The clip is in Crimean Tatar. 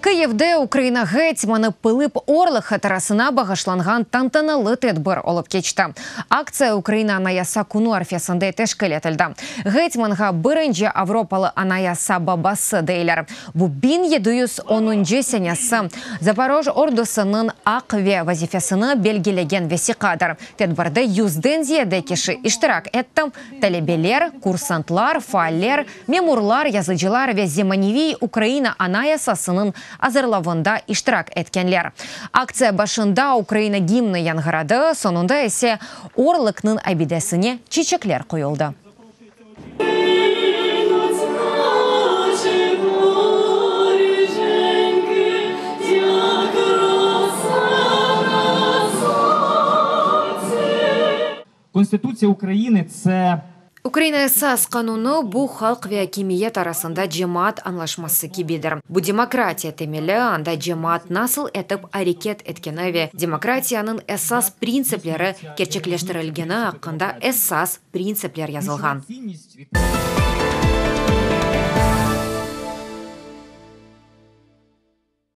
Kıyivde Ukraina ğetmanı Pılıp Orlık hatırasına bağışlanğan tantanalı tedbir olıp keçti. Aktsiya Ukraina Anayasa künü arfesinde teşkil etildi. Ğetmanğa birinci avropalı anayasa babası deyler. Bu 1710-ncı senesi Zaporoj ordusınıñ aq ve vazifesini belgilegen vesiqadır. Tedbirde yüzden ziyade kişi iştirak etti, talebeler, kursantlar, faaller, memurlar, yazıcılar ve zemaneviy Ukraina Anayasasınıñ azırlavında iştirak etkenler. Aktsiya başında Ukraina gimni yañğıradı, soñunda ise Orlıknıñ abidesine çiçekler qoyuldı. Konstitutsiya Ukrayını tse Ukraina Esas qanunı, bu halq ve akimiyet arasında cemaat añlaşması kibidir. Bu demokratiya temeli, anda cemaat nasıl etip areket etkeni ve demokratiyanıñ esas printsipleri kerçekleştirilgeni aqqında esas printsipler yazılğan.